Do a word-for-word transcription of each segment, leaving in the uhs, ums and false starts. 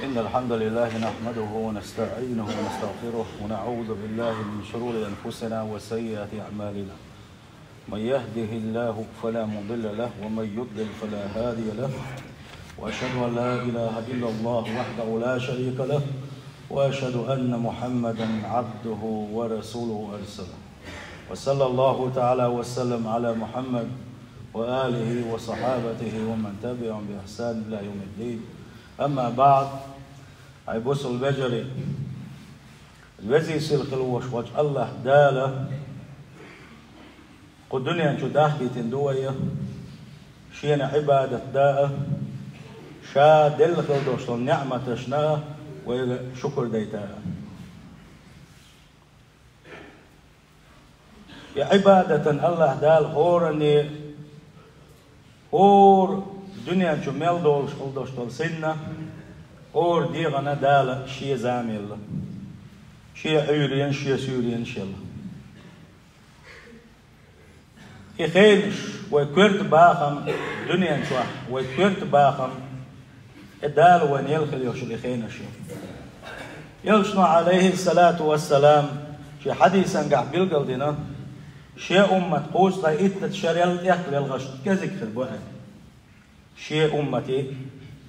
إن الحمد لله نحمده ونستعينه ونستغفره ونعوذ بالله من شرور أنفسنا وسيئات أعمالنا. من يهده الله فلا مضل له ومن يضلل فلا هادي له. وأشهد أن لا إله إلا الله وحده لا شريك له. وأشهد أن محمدا عبده ورسوله أرسله. وصلى الله تعالى وسلم على محمد وآله وصحابته ومن تبعهم بإحسان إلى يوم الدين. أما بعد. Ай бусалба вежарий, веза-сийлахь хила волуш волчу АллахӀ Дала кху дуьнен чу дахкийтина ду вай, Шена Ӏибадат дан а, Ша делла хила долуш долу неӀматашна а вайга шукур дайта а. И Ӏибадатан АллахӀ Дала хӀоранне, хӀора дуьнен чу мел долуш хила долуш долу синна, хӀора дегӀана Дала Шен зама елла, Шен Ӏуьйренаш, Шен суьйренаш елла. И хенаш, вай коьрта бахам, дуьнен чохь вай коьрта бахам, и Дала вайна елла хила йолуш йолу и хенаш ю. Элчано, Ӏалайхиссалату вассалам, шен хьадисангахь билгалдина, шен уммат кхузткъе итт шарал тӀехлелхаш кӀезиг хир бу аьлла. Шен умматан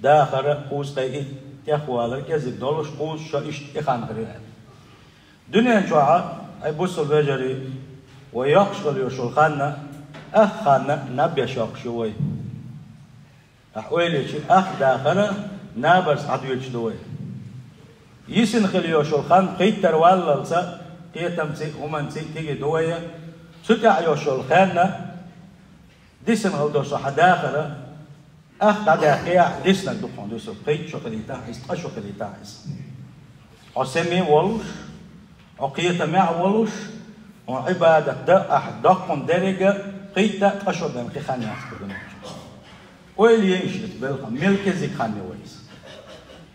дахар кхузткъе итт тӀехвалар кӀезиг долуш, кхузткъа шо иштта и хан хир ю аьлла. Дуьнен чохь, ай бусалба вежарий, вай йоккхуш хила йолуш йолу хан, ах хан наб еш йоккхуш ю вай. Ахь ойла йича, ах дахар набарца дӀадоьдуш ду вай. Йисина хила йолуш йолу хан пхийттара валлалц, кхетамций, хӀуманций тиге ду вай. Цу тӀехь йолуш йолу хан, дисина хила долуш хьан дахар, ах дӀадаьккхи ахь, диснарг ду хьуна дуьсург, пхийтта шо хилийтахь иза, ткъа шо хилийтахь иза. Хьо сема волуш, хьо кхетамехь волуш, хьуна Ӏибадат дан ахь доккхун деррига пхийтта а, ткъа шо бен кхин хан яц кху дуьнен чу. Ойла е иштта белхан, мел кӀезиг хан ю вай иза.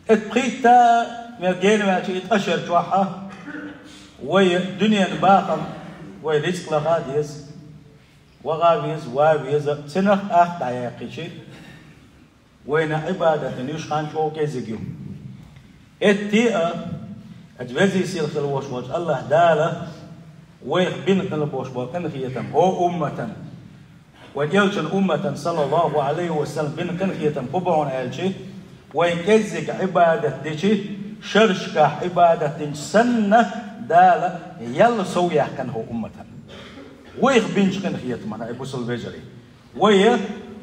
Эт пхийтта а, мел гена ваьлча и ткъа шер чохь а, вай дуьненан бахам, вай рицкъ лаха а деза, ваха а веза, ван а веза, цунах ах дӀаяьккхича, вайна Ӏибадатан йиш хан чӀогӀа кӀезиг ю. Эт а, аса веза-сийлахь хила волуш волчу АллахӀ Дала вайх бина хила болуш болу къинхетам, хӀо умматан, вайн элчан умматан, саллаллаху Ӏалайхи ва саллам, бина къинхетам хӀун бу хьуна аьлча, вайн кӀеззиг Ӏибадат дича, шерашкахь Ӏибадат динчу санна, Дала ял сов яьккхина хӀо умматан. Вайх бинчу къинхетамах, ай бусалба вежарий. Вай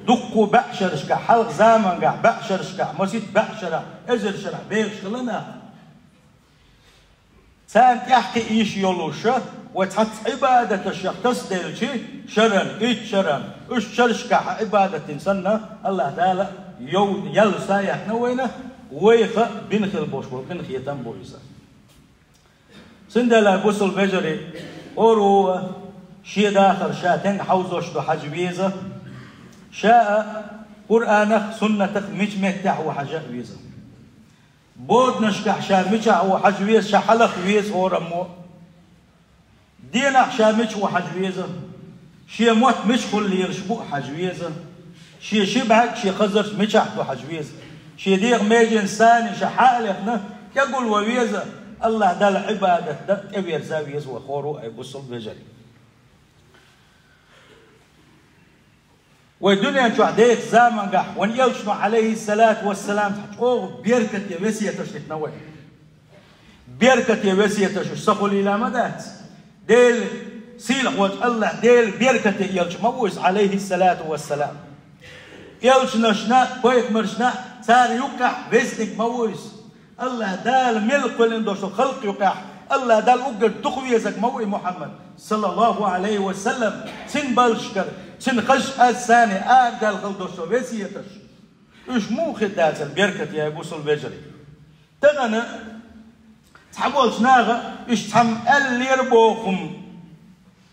дуккха баьӀ шерашкахь, хьалха замангахь баьӀ шерашкахь, масийтта баьӀ шарахь, эзар шарахь бехаш хилла нах. Царна тӀаьхьа кхиийш йолуш, вай цхьацца Ӏибадаташах тасаделча, шаран, итт шаран, уьш шерашкахь Ӏибадат дина санна, АллахӀ Дала йов-, ял сов яьккхина вайна, вайх бина хила болуш болу къинхетам бу иза. Цундела, бусалба вежарий, хӀора а шен дахар ша стенга хьовзош ду хьажа веза, ша а Къуръанах, суннатах мича меттехь ву хьажа а веза. Боданашкахь ша мичахь ву хьажа веза, ша хьалха веза хӀораммо. Денахь ша мича ву хьажа веза, шен мотт мичахула лелаш бу хьажа веза, шен ши бӀаьрг, шен хазарш мичахь ду хьажа веза, шен дегӀан меженаш санна ша хьа а лехна, тӀегулван веза, АллахӀ Далла Ӏибадат дан тӀеверза веза вай хӀора а, ай бусалба вежарий. Вай дуьнен чохь дехачу замангахь вайн элчано, Ӏалайхиссалату вассалам, цхьа чӀогӀа беркате весеташ дитина вайна. Беркате весеташ уьш ца хуьлийла ма дац. Делан сийлахь волчу АллахӀ, Делан беркате элча ма ву иза, Ӏалайхиссалату вассалам. Элчанашна, пайхамаршна, цара юккъехь весниг ма ву иза. АллахӀ Дала мел кхоьллина долчу халкъ юккъехь, АллахӀ Далла уггар дукха везаг ма ву и Мухьаммад, саллаллаху Ӏалайхи ва саллам, цуьнан балшкара, цуьнан хазачу аз санна арадаьлла хила долчу весеташ. Уьш муха хир дацара беркате, ай бусалба вежарий? Тахана цхьаболчу наха уьш цхьамма аьллера боху хӀума.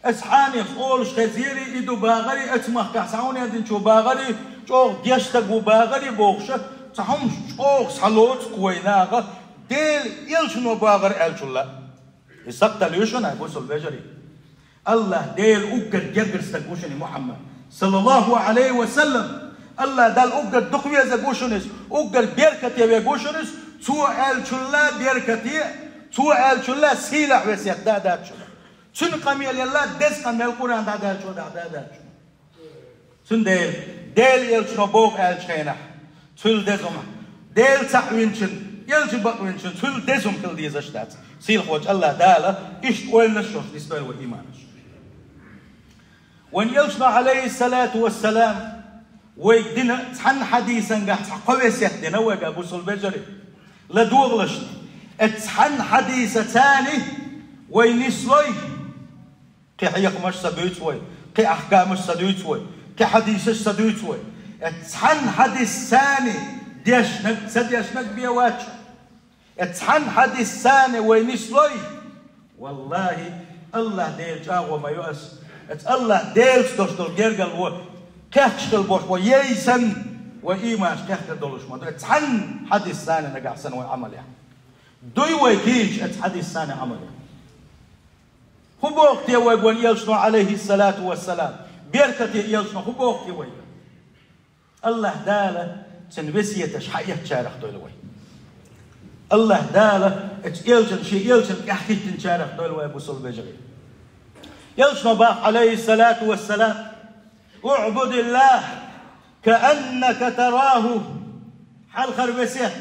Аса хьанехс олуш хезира, и ду багӀара, аса махкахь схьа хӀунда динчо багӀара, чӀогӀа геч стаг ву багӀара бохуша, цхьа хӀумаш чӀогӀа схьалоцу-кх вай наха, Делан элчано багӀара аьллачул а. И сакхталла ю шуна, ай бусалба вежарий. АллахӀ Делан уггар гергара стаг ву шуна и Мухьаммад, саллаллаху Ӏалайхи ва саллам. АллахӀ Далла уггар дукха везаг ву шуна иза, уггар беркате верг ву шуна иза, Цо аьллачул беркате, цо аьллачул сийлахь весет да дац шуна. Цуьнан къамел елла деза къамел Къуръан дӀадаьллачул дӀадац шуна. Цундела Делан элчано боху аьллачу хенахь, цуьнан деза хӀума, Дела цхьаъ винчун, элча бакъ винчун, цуьнан деза хӀума хила дезаш дац. Сийлахьчу АллахӀ Дала иштта ойланаш шуна нисдойла вай иманаш. Вайн элчано, Ӏалайхиссалату вассалам, вайга дина цхьана хьадисангахь цхьа кхо весет дина вайга, бусулба вежарий. ЛадогӀалаш, оцу цхьана хьадиса царна вай нислой, кхин хьехамаш ца буьйцу вай, кхин ахкамаш ца дуьйцу вай, кхин хьадисаш ца дуьйцу вай. Оцу цхьана хьадиса царна дешнарг, ца дешнарг бен вац. Оцу цхьана хьадиса царна вай нислой. Валлахи, АллахӀ Делан чӀагӀо ма йо ас. Оцу АллахӀ Делаца долуш долу гергарло кхехкаш хила болуш вай, ей санна, вай иманаш кхехкар долуш ма ду. Оцу цхьана хьадиса царна нагахь санна вай Ӏамал яхь. Дуй вай кийча оцу хьадиса царна Ӏамал яхь. ХӀун боху те вайга вайн элчано, Ӏалайхиссалату вассалам? Беркате элчано хӀун боху те вайга? АллахӀ Дала цуьнан весеташ хьаэцначарах дойла вай. АллахӀ Дала оцу элчан, шен элчан тӀаьхьахӀиттинчарах дойла вай, бусулба вежарий. Элчано боху, Ӏалайхиссалату вассалам: «УӀбудиллахӀ кааннака тарахӀу». Хьалхара весет.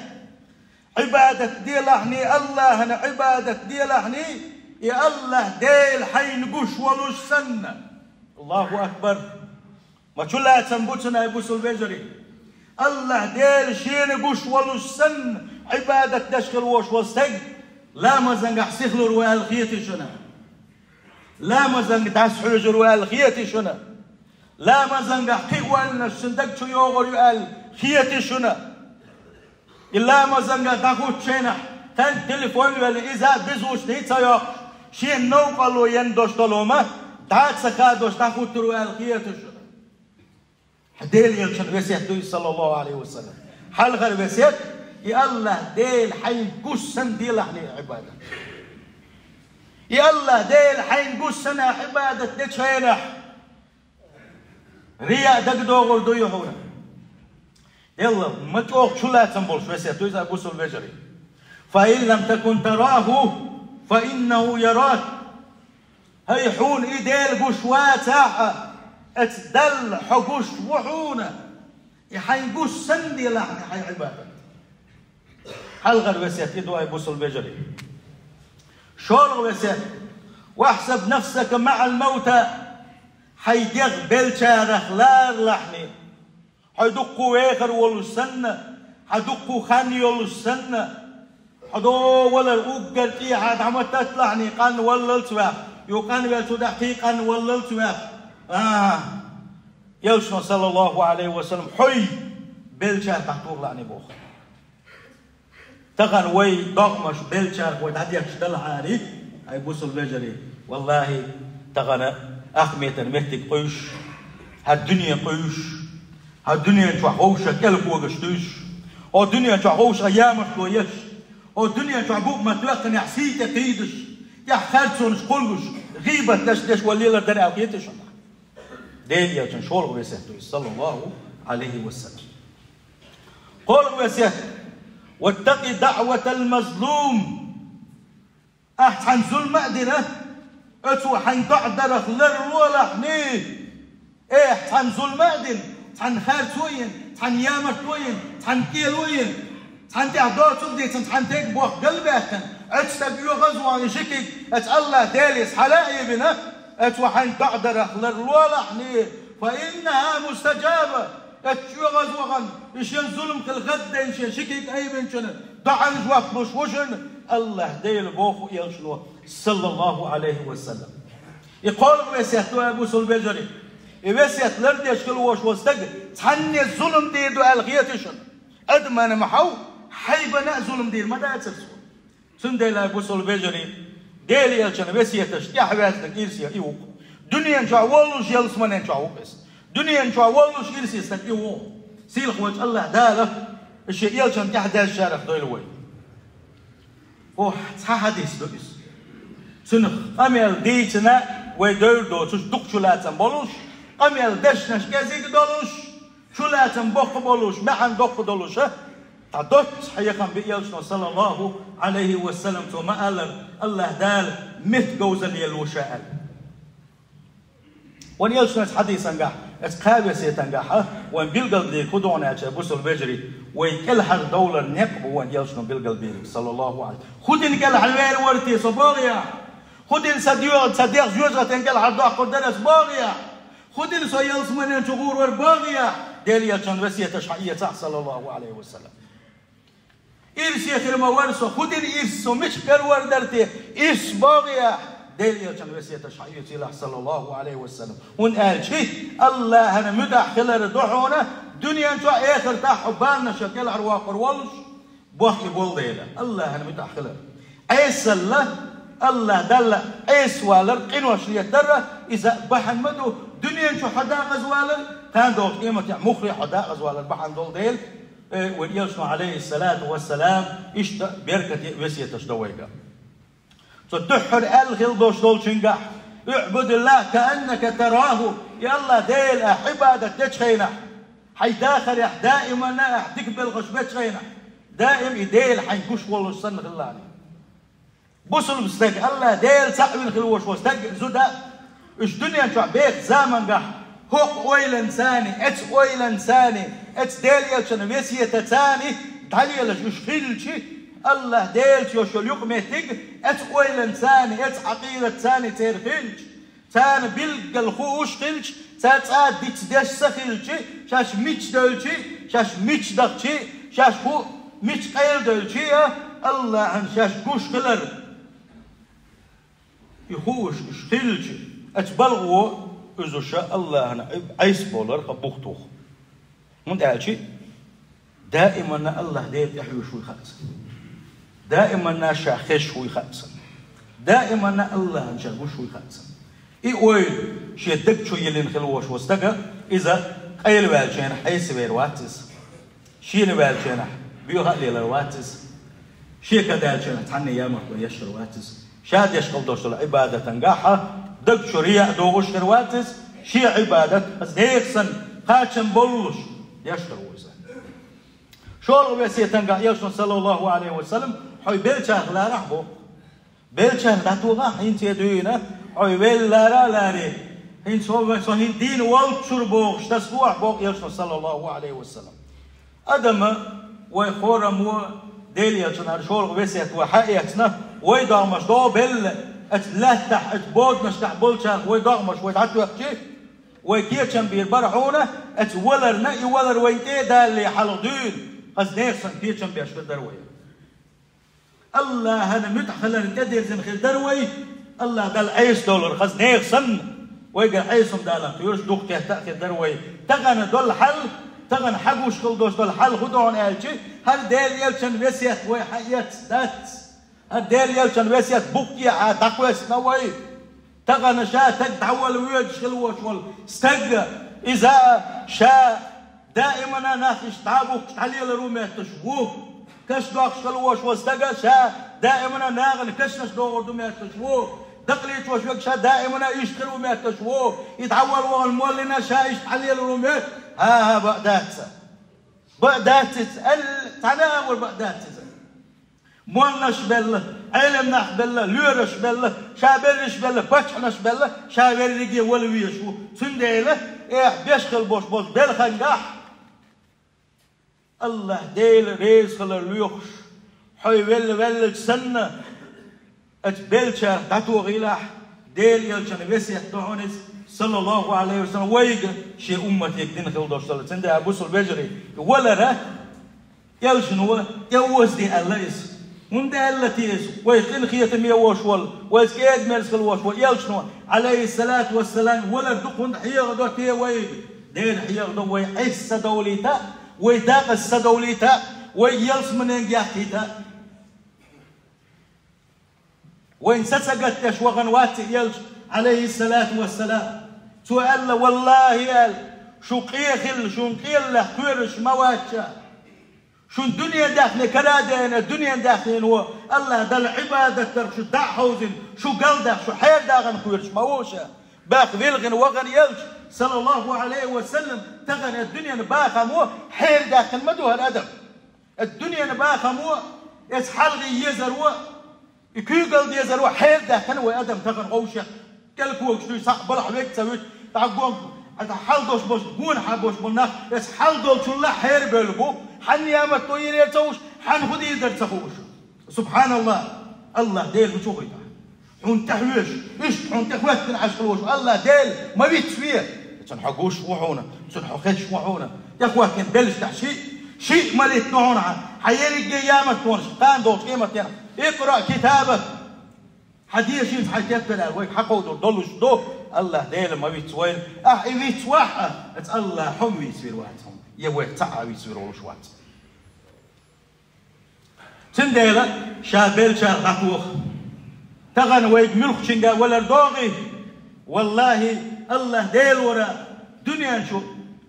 Ӏибадат делахьний, АллахӀана Ӏибадат делахьний, и АллахӀ Дела хьайна гуш волуш санна. АллахӀу акбар! Ма чу лацам бу цуьнан, бусулба вежарий. АллахӀ Дела шена гуш волуш санна, Ӏибадат деш хила волуш волу стаг ламазангахь сихлур ву аьлла хетий шуна? Ламазанга дӀасахьуьйжур ву аьлла хетий шуна? Ламазангахь кхин а ойланаш цуьнан даг чу йогӀур ю аьлла хетий шуна? И ламазанга дӀахӀуттучу хенахь, тхан телефон а велла, иза а беззачу дий ца йоккхуш, шена новкъарло ен долуш долу хӀума дӀа а ца хадош дӀахӀуттур ву аьлла хетий шуна? Хьан Делан элчан весет ду иза, саллаллаху Ӏалайхи ва саллам. Хьалхара весет, и АллахӀ Дела хьайна гуш санна делахьний Ӏибадат. И АллахӀ Дела хьайна гуш санна Ӏибадат дечу хенахь, рияъ дагадогӀур дуй хьуна? Делла, ма чӀогӀа чулацам болуш весет ду иза, бусулба вежарий. «Фа ин лам такун тараху, фа иннаху ярак». ХӀай хьуна и Дела гуш вацахь а, оцу Далла хьо гуш ву хьуна, и хьайна гуш санна делахьний хьайн Ӏибадат. Хьалхара весет и ду, ай бусулба вежарий. ШолгӀа весет: «Вахьсаб нафсака маӀал мавта», хьайн дегӀ беллачарах ларалахьний. Хьо дуккха вехар волуш санна, хьан дуккха хан йолуш санна, хьо догӀу валар уггар тӀехьа дӀа ма татталахьний, къанваллалц ваьхна, юха къанвеллачул тӀаьхьа кхин къанваллалц ваьхна. А, Элчано, саллаллаху Ӏалайхи ва саллам, хьой беллачарах дӀатухалахьний боху. Тахана вай догӀмаш беллачарах вай дӀадетташ далахьара, ай бусулба вежарий, валлахӀи, тахана ахметан меттиг къуьйсуш, хӀара дуьне къуьйсуш, хӀара дуьнен чохь вовшах кӀелхьогаш дуьйсуш, хӀо дуьнен чохь вовшах ямартло еш, хӀо дуьнен чохь гуп ма тоьхканехь сий тӀе кхийдаш, тӀехь харцонаш кхуллуш, гӀийбат деш, деш вала лелар дара аьлла хетий шуна? Делан Элчан шолгӀа весет ду иза, саллаллаху Ӏалайхи ва саллам. КхоалгӀа весет: «Ваттакъи даъватал мазлум». Ахь цхьана зулам а дина, оцо хьайн доӀа дарах ларлолахьний. Э, цхьана зулам а дина, цхьана харцо а йина, цхьана ямартло а йина, цхьана кӀело а йина, цхьана тӀехь доцург дийцина, цхьана тӀе бохка галбаьхкина, оцу стага оьгӀаз вахана ши куьг, оцу АллахӀ Деле хьала а айбина, оцо хьайн доӀа дарах ларлолахьний. Фа иннаха мустаджаба. Оцу оьгӀаз вахана, и шен зулам хила гӀаддайна шен ши куьг айбинчунна доӀан жоп луш ву шуна АллахӀ Дела, боху Элчано, саллаллаху Ӏалайхи ва саллам. И кхоалгӀа весет ду, ай бусулба вежарий. И весет лардеш хила волуш волу стаг цхьанне зулам дийр ду аьлла хетий шуна? Адамна ма хьов, хьайбана а зулам дийр ма дацара цо. Цундела, ай бусулба вежарий, Делан Элчан весеташ тӀаьхьаваьзнарг ирсе и ву-кх. Дуьнен чохь воллуш, ялсаманен чохь ву-кх иза. Дуьнен чохь воллуш, ирсе стаг и ву-кх. Сийлахь волчу АллахӀ Дала шен Элчан тӀаьхьадаьзначарах дойла вай. Охьа, цхьа хьадис ду иза. Цуьнах къамел дийцина вай девр доцуш, дукха чулацам болуш, къамел дешнаш кӀезиг долуш, чулацам боккха болуш, маьӀна доккха долуш, а? Цхьа доцца хьехам бир Элчано, саллаллаху Ӏалайхи ва саллам, цо ма аллара, АллахӀ Дала меттаговзалла елла ву ша аьлла. Вайн Элчано хьадисангахь, эцу кхаа весетангахь, вайн билгалбийриг хӀун ду аьлча, бусалба вежарий, вай кӀелхьардовлар некъ бу вайн Элчано билгалбийриг, саллаллаху Ӏалайхи. ХӀун дина кӀелхьарвер вар те со бохийя? ХӀун дина са доьгӀ-, са дегӀ жоьжахатен кӀелхьардоккхур дара ас бохийя? ХӀун дина со ялсаманен чу гӀур вар бохийя? Дела Элчан весеташ хьаэцахь, саллаллаху Ӏалайхи ва саллам. Ирсе хир ма вар со, хӀун дина ирс, со мичахь каравар дара те, ирс бохийя? Дела Элчан весеташ хьаэцийла, саллаллаху Ӏалайхи ва саллам. ХӀунда аьлча АллахӀана муьтӀахь хилар ду хьуна, дуьнен чу а, эхартахь а хьо баланашка кӀелхьарвоккхур волуш, бохкий болу дела, АллахӀана муьтӀахь хилар. Ӏесалла, АллахӀ Далла Ӏесавалар, къинош летарра, иза бахьана ма ду, дуьнен чу хьо дакъазвалар, кхана догӀучу къематехь муххале хьо дакъазвалар бахьана долу дела, э, вайн Элчано, Ӏалайхиссалату вассалам, иштта беркате весеташ до вайга. Цо дуьххьара аьлла хила долуш долчуьнгахь: «УӀбудиллахӀа кааннака тарахӀу», и АллахӀ Дела ахь Ӏибадат дечу хенахь, хьайн дахарехь даиманна ахь дика белхаш бечу хенахь, даим и Дела хьайн гуш волуш санна хилла. Бусалба стаг, АллахӀ Дела цхьаъ вина хила волуш волу стаг, зуда, уьш дуьнен чохь бехачу замангахь, хӀокху ойланца, эцу ойланца, эцу Дела Элчан весетаца дӀалелаш уьш хилча, АллахӀ Делаца йолуш йолу юкъаметтиг, эцу ойланца, эцу Ӏакъидатца церан хилча, царна билггал хууш хилча, цара цкъа а дицдеш ца хилча, шаьш мича девлча, шаьш мича дахча, шаьш хӀун мича къайладевлча а, АллахӀана шаьш гуш хилар. И хууш уьш хилча, оцу балхо иза уьш АллахӀана Ӏиб-, Ӏеса болар хьан бух туху. ХӀунда аьлча даиманна АллахӀ Дела тӀехьоьжуш вуй хаьа цунна. Даиманна ша хезаш вуй хаьа цунна. Даиманна АллахӀана ша гуш вуй хаьа цунна. И ойла шен даг чу йиллина хила волуш волу стага, иза къайлаваьллачу хенахь Ӏеса вер вац иза. Шена ваьллачу хенахь боьха а лелар вац иза. Шен ка даьллачу хенахь цхьанне ямартло ешшар вац иза. Ша деш хила долуш долу Ӏибадатангахь даг чу рияъ догӀуш хир вац иза. Шен Ӏибадат, аса нехан санна, кхачам боллуш, деш хир ву иза. ШолгӀа весетангахь Элчано, саллаллаху Ӏалайхи ва саллам, хьо беллачарах ларахь боху. Беллачарах дӀатоха, хӀинца дуьйна, хьо велла лара а ларе. ХӀинца хьо, со хӀинца дийна волччуьра бохуш, тасалохь боху Элчано, саллаллаху Ӏалайхи ва саллам. Адам, вай хӀораммо, Дела Элчанара шолгӀа весет вай хьаэцна, вай догӀмаш догӀу белла, оцу лаьттахь, оцу боданашкахь болчарах вай догӀмаш вай дӀатоьхчи, вай кечам бийр бара хьуна, оцу валарна, и валар вайна тӀе а далале хьалха дуьйна, хаза нехан санна кечам беш хир дара вай. АллахӀана муьтӀахь хиларна тӀедирзина хир дара вай, АллахӀ Далла Ӏеса долура хаза нехан санна, вайгара Ӏеса-м даларна кхоьруш, дукха кхетта а хир дара вай. Тахана долу хьал, тахана хьан гуш хила долуш долу хьал хӀун ду хьуна аьлча, хӀара Дела Элчан весет вай хьаэцна дац. ХӀара Дела Элчан весет букъ тӀехьа дӀакхоьссина вай. Тахана ша стаг дӀавала воьдуш хила волуш волу стаг, иза ша даимана нах иштта дӀа а бухкуш дӀалелар ву моьттуш ву. Каш доккхуш хила волуш волу стага ша даимана нахана кашнаш догӀур ду моьттуш ву. Дакъа лийчош верг ша даимана иштта хир ву моьттуш ву. И дӀавала вахана моллина ша иштта дӀалелар ву моьттуш. ХӀан-хӀа, бакъ дац иза. Бакъ дац иза, аьлла, цхьана а агӀор бакъ дац иза. Молланаш белла, Ӏелам нах белла, лоьраш белла, ша берриш белла, паччахьнаш белла, ша верриге вала везаш ву. Цундела, эхь, беш хила болуш болчу белхангахь АллахӀ Дела реза хилар лоьхуш, хьо велла ваьллачу санна, оцу беллачарах дӀатохийлахь, Дела Элчан весет ду хьуна иза, саллаллаху Ӏалайхи ва саллам, вайга, шен умматега дина хила долуш долу. Цундела, бусалба вежарий, валара Элчано тӀеозаде аьлла иза. ХӀунда аьлла те иза? Вай къинхетаме волуш волу, вайца кӀеда-мерза хила волуш волу Элчано, Ӏалайхиссалату вассалам, валар дукха хӀунда хьехадо те вайга? Дера хьехадо вай Ӏеса ца довлийта а, вай дакъаза ца довлийта а, вай ялсаманенга яхкийта а. Вайн са ца гатдеш вахана вац и Элча, Ӏалайхиссалату вассалам. Цо аьлла: «ВаллахӀи, — аьлла, — шу къе хилла, шуна къеллех кхоьруш ма вац ша. Шуна дуьнен даьхни кара а деана, дуьнен даьхнино АллахӀ Далла Ӏибадат дарх шу дӀа а хьовзина, шу галдаьхна, шу хьерадахана кхоьруш ма ву ша». Баха вилхина вахана Элча, саллаллаху Ӏалайхи ва саллам, тахана дуьненан бахамо хьерадаьккхина ма ду хӀара адам. Эцу дуьненан бахамо, эцу хьалхе езаро, и куьйгалла дезаро хьеладаьккхина вай адам тахана гӀовшех. КӀел когаш дуй, схьа балхьа вег ца вуьту, дӀагон, хьал долуш болуш, гонахьа болуш болу нах, эцу хьал долчулла хьерабевлла бу, хьанна ямартло йийр яра ца хууш, хьанна хӀун дийр дара ца хууш. СубхьаналлахӀ! АллахӀ Дела хӀун чу гӀуьйтахь? Хьуна тӀехьоьжуш, иштта хьуна тӀехӀоьттина Ӏаш хила волуш АллахӀ Дела ма вицве. Цунна хьо гуш ву хьуна, цунна хьо хезаш ву хьуна, тӀехӀоьттина белшаш тӀехь шиъ, шиъ малик ду хьуна хьан, хьан ерриге ямартлонаш, кхана долчу къематдийнахь. Икъраъ китабак. Хьан дешинца хьайн тептар аьлла, вайга хьакховдор долуш ду, АллахӀ Дела ма вицвойла. Ахь и вицвахь а, эцу АллахӀа хьо ма вийцвийр вац хьуна, я вайх цхьа а вийцвийр волуш вац. Цундела ша беллачарах дӀатоха. Тахана вайга муьлххачуьнга валар догӀий? ВаллахӀи, АллахӀ Дела вара дуьнен чу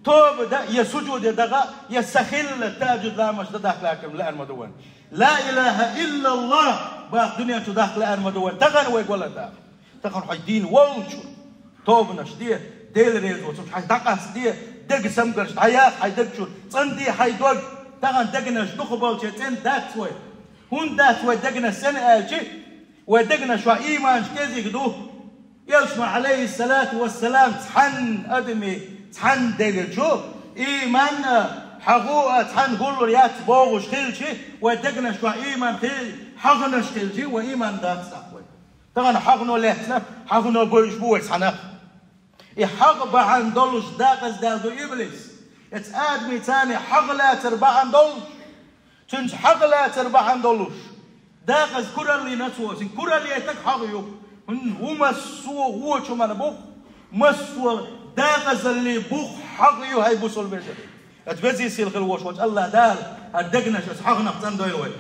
тоба дан я сужуде даха, я са хилла тажуд ламаш дан дахка лаьрма ма ду вайн. Ла илахӀа иллаллахӀ баха дуьнен чу дахка лаьрма ма ду вайн. Тахана вайга валар даха. Тахана хьо дийна волчу тобанаш де, Дела реза воцург хьайн дӀакъастаде, дега самгарш дӀаяха хьайн даг чуьра, цӀанде хьайн дог. Тахана дегнаш дукхахболче цӀена дац вай. ХӀунда дац вай дегнаш цӀена аьлча, вай дегнаш чохь ийманаш кӀезиг ду. Элчано, Ӏалайхиссалату вассалам, цхьанна адаме, цхьанна дега чу ийман а, хьагӀу а цхьанна гуллур яц бохуш хилча, вай дегнаш чохь ийман хи-, хьагӀанаш хилча, вай ийман дац тӀаккха вай. Тахана хьагӀано лаьцна, хьагӀано бевзаш бу вай цхьа нах. И хьагӀ бахьана долуш дакъаздаьлла ду иблис. Эцу адамийн царна хьагӀ лацар бахьана долуш, цуьнца хьагӀ лацар бахьана долуш, дакъаза кураллина цо, цуьнан куралла яйтаг хьагӀ ю. ХӀунда ву массо а гӀочу хӀуманна бух, массо а дакъазаллин бух хьагӀ ю, хӀай бусалба вежарий. Аса везий сийлахь хила волуш волчу АллахӀ Дала хӀара дегнаш аса хьагӀнах цӀандойла вай.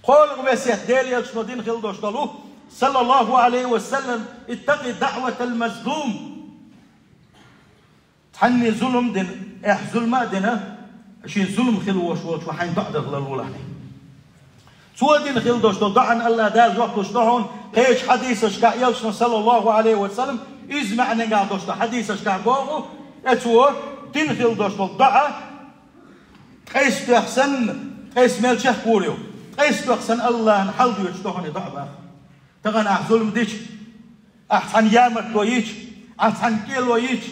КхоалгӀа весет Делан Элчано дина хила долуш долу, саллаллаху Ӏалайхи ва саллам: «Иттакъи даъватал мазлум». Цхьанне зулам дина, эхь зулма а дина, шен зулам хила волуш волчу хьайн доӀа дан ларлолахь. Цо дина хила долуш долу доӀана АллахӀ Дала жоп луш ду хьуна, кхечу хьадисашкахь Элчано, саллаллаху Ӏалайхи ва саллам, иза маьӀнехь долуш долу хьадисашкахь боху, э, цо дина хила долуш долу доӀа, ткъеста тоьхна санна, ткъеста мел чекхвур ю, ткъеста тоьхна санна АллахӀна хьаладоьдуш ду хьуна и доӀа боху. Тахана ахь зулам дича, ахь цхьанна ямартло йича, ахь цхьанна кӀело йича,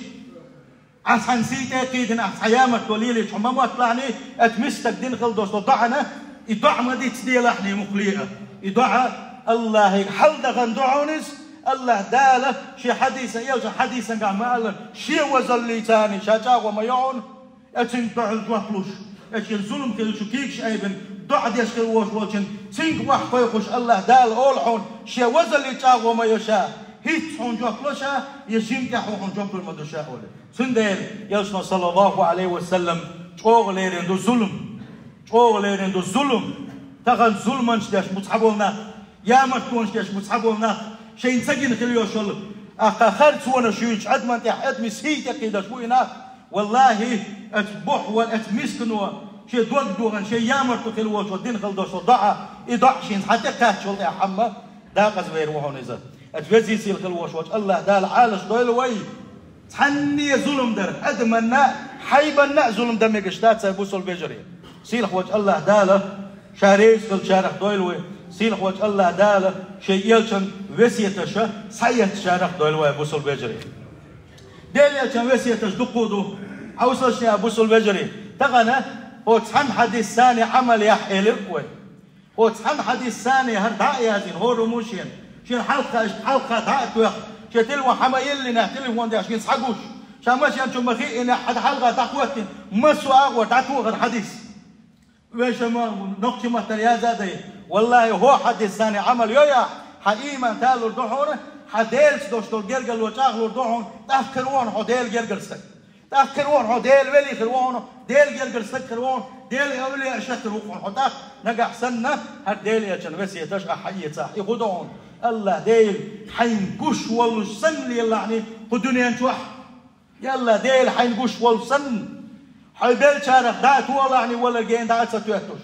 ахь цхьанна сий тӀе а кхийдина, ахь цхьа ямартло лелийча хьо ма мотталахь, оцу мисканга дина хила долуш долу доӀана, и доӀа ма дицделахь муххале а. И доӀа АллахӀе хьаладахана ду хьуна иза, АллахӀ Дала шен хьадисан, элчан хьадисангахь ма-аллара, шен вазаллица ша чӀагӀо ма йо хьуна. Э, цуьнга дуьхьал жоп луш, э, шен зулам хилча кийча айбина доӀа деш хила волуш волчун, цуьнга охьакхойкхуш АллахӀ Дала олу хьуна, шен вазаллица чӀагӀо ма йо ша, хӀинцца хьуна жоп ло ша, я жима тӀехь хьуна жоп лур ма ду ша олий. Цундела Элчано, саллаллаху Ӏалайхи ва саллам, чӀогӀа лерина ду зулам. ЧӀогӀа лерина ду зулам. Тахана зуламаш деш бу цхьаболу нах, ямартлонаш деш бу цхьаболу нах, шайна ца гина хила йолуш йолу, ахьа харцонаш юьйцуш, адамна тӀехь адамийн сий тӀе кхийдеш бу и нах. ВаллахӀи, оцу бохь вара, оцу мискано, шен дог догӀан, шен ямартло хила волчо дина хила долуш долу доӀа, и доӀа шена хьан тӀе кхаьччул тӀаьхьа хьамма дакъаза вер ву хьуна иза. Аса везий сийлахь хила волуш волчу АллахӀ Дала Ӏалаш дойла вай. Цхьанне зулам дар, адаманна а, хьайбанна а зулам дан мегаш дац, хӀай бусалба вежарий. Сийлахь волчу АллахӀ Дала ша реза хилчарах дойла вай. Сийлахь волчу АллахӀ Дала шен элчан весеташа схьаэцначарах дойла вай, бусалба вежарий. Делан элчан весеташ дукха ду, хьовсалаш, хӀай бусалба вежарий. Тахана хӀо цхьана хьадисца Ӏамал яхь элира вай. ХӀо цхьана хьадисца хӀара дӀа а яздина, хӀора хӀума шена, шена хьалха, хьалха дӀа а тоьхна, шен телефон хьан ма-иллинехь, телефон деш, шена схьагуш, ша машен чу ма-хиъинехь, хьан хьалха дӀахӀоттийна, массо а агӀор дӀатохара хьадис. Вешан ма, нохчийн маттара яз а дай. ВаллахӀи, хӀо хьадисца Ӏамал йо яхь, хьан ийман талур ду хьуна, хьан Делаца долуш долу гергарло чӀагӀлур ду хьуна, тӀаккха хир ву хьуна хьо Делан гергара стаг. ТӀаккха хир ву хьуна хьо Делан вели хир ву хьуна, Делан гергара стаг хир ву хьуна, Делан эвлияаш хир ву хьуна хьо тӀаккха. Нагахь санна, хӀара Делан элчан весеташ ахь хьаэцахь, и хӀун ду хьуна? АллахӀ Дела хьайна гуш волуш санна лелахь кху дуьнен чохь. Я АллахӀ Дела хьайна гуш волуш санна, хьо беллачарах дӀа а тохалахь, валар гена дӀа а ца тоьттуш.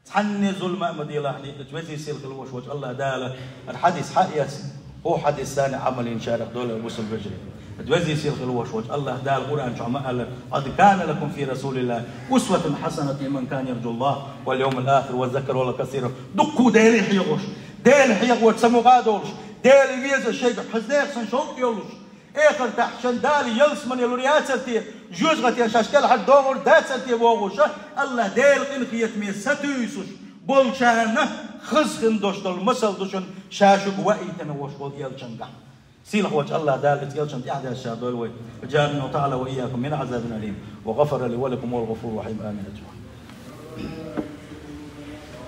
Цхьанне зулам а ма делахь, аса везий сийлахь хила волуш волчу АллахӀ Дала хӀара хьадис схьаэцна, хӀо хьадисца Ӏамал йинчарах дойла вай, бусалба вежарий. Веза-сийлахь хила волаш волча АллахӀ Дала Къуръан чу ма аьллара: «قد كان لكم في رسول الله أسوة حسنة لمن كان يرجو الله واليوم الآخر وذكر الله كثيرا». Дуккха Даьла хьехаш, Даьла хьехавар ца мукъа долаш, Даьла веза шайга хьаздех санна шовкъ йолаш, эхартахь шоана Дала ялсмане лур яцар те, жоьжахате шоаш кӀелхьара догӀур дацар те бохаш, АллахӀ Даьла къинхетаме сатуьйсуш болчарна хаза хинна дош дола масал да шоана ша шуга ваийтина волаш волча элчангахь. Сийлахь волча АллахӀ Дала эца элчанна тӀехьа даьсса дойла вай. أجارنا الله تعالى وإياكم من عذاب أليم، وغفر لي ولكم، وهو الغفور الرحيم. آمين.